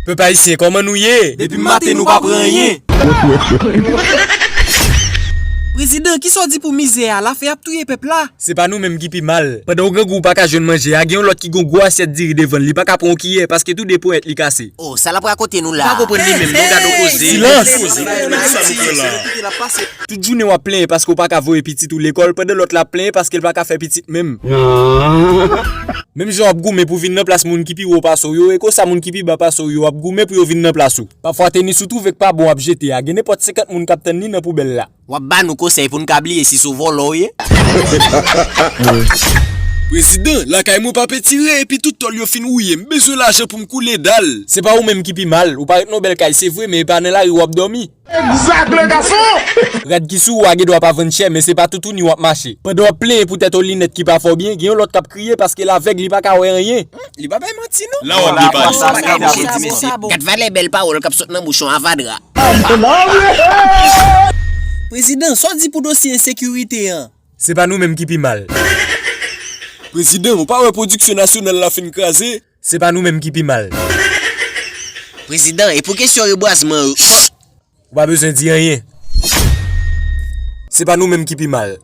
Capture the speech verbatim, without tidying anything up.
Pèp ayisyen, kòman nou ye? Depi maten nou pa pran anyen. Prezidan, kisa w di pou mizè a? Lafen ap touye pèp la. Se pa nou menm ki pi mal. Pandan yon grangou pa ka jwenn manje, a gen yon lòt ki gen yon gwo asyèt diri devan l, li pa ka pran yon kiyè paske tou de ponyèt li kase. Oh, sa l ap rakonte nou la. Pa konprann li menm non, gade w koze. Silans! Tout jounen w ap plenyen paske w pa ka voye pitit ou lekòl, pandan lòt la ap plenyen paske l pa ka fè pitit menm. Menm jan w ap goumen pou vin nan plas moun ki pi wo pase w yo, e konsa moun ki pi ba pase w yo ap goumen pou yo vin nan plas ou. Pafwa tenis ou twouve k pa bon w ap jete a, gen nenpòt senkant moun k ap tann li nan poubèl la. W ap ba nou konsèy pou n ka bliye si se w vòlò w ye. Prezidan, lakay mwen pa pentire epi tout tòl yo fin wouye, m bezwen lajan pou m koule dal. Se pa ou menm ki pi mal, ou pa ret nan bèl kay se vre men e pa nan lari w ap dòmi. Egzak le gason! Rad ki sou ou a gen dwa pa vann chè men se pa toutouni w ap mache. Pandan w ap plenyen poutèt yon linèt ki pa fè w byen, gen yon lòt k ap kriye paske l avèg li pa ka wè anyen. Li pa bay manti non. La w ap byen pale. Gad valè bèl pawòl k ap sot nan bouch yon avadra. Prezidan, sa w di pou dosye ensekirite an? Se pa nou menm ki pi mal. Prezidan, ou pa wè pwodiksyon nasyonal la fin kraze? Se pa nou menm ki pi mal. Prezidan, e pou kesyon rebwazman yo? Ou pa bezwen di anyen. Se pa nou menm ki pi mal.